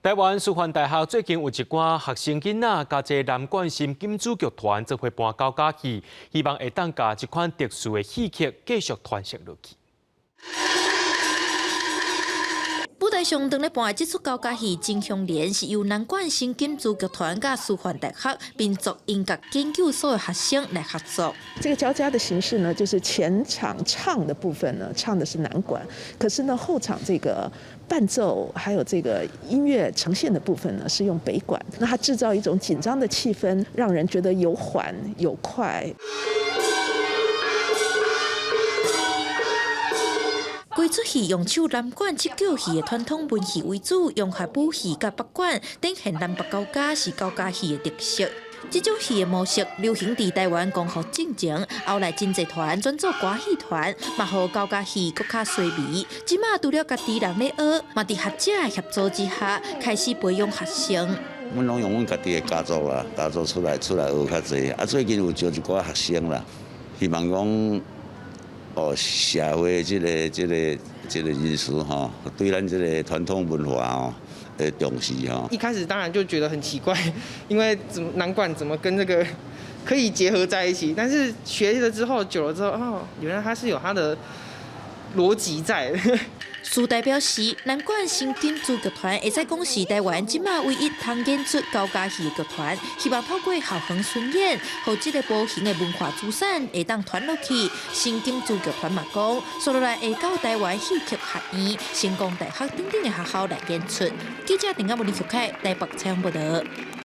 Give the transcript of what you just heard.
台灣師範大學最近有一寡學生囡仔，佮這個南管新金珠劇團做伙搬高甲戲，希望會當共這款特殊的戲曲繼續傳承落去。舞台上當咧搬的這齣高甲戲《真香蓮》是由南管新金珠劇團佮師範大學民族音樂研究所的學生來合作。這個交加的形式呢，就是前場唱的部分呢，唱的是南管，可是呢後場這個伴奏還有這個音樂呈現的部分呢，是用北管。那它製造一種緊張的氣氛，讓人覺得有緩有快。規齣戲用手南管七腳戲的傳統文戲為主，融合武戲佮北管，展現南北高架是高架戲的特色。這種戲的模式流行佇台灣光復戰前，後來真濟團轉做歌戲團，嘛予高甲戲閣較衰微。這馬除了家己人咧學，嘛佇學者的協助之下，開始培養學生。阮攏用阮家己的家族啦，家族出來學較濟。啊，最近有招一寡學生啦，希望講哦，社會這個人士吼，對咱這個傳統文化吼的重視吼。一開始當然就覺得很奇怪，因為怎麼南管怎麼跟這個可以結合在一起？但是學了之後，久了之後，哦，原來它是有它的邏輯在。師大表示，南管新金珠劇團會使講是台灣這馬唯一通演出高甲戲的劇團，希望透過校園巡演，予這个無形的文化資產會當傳落去。新金珠劇團嘛講，接落來會到台灣戲曲學院、成功大學等等的學校來演出。記者鄧亞文、李淑凱台北採訪報道。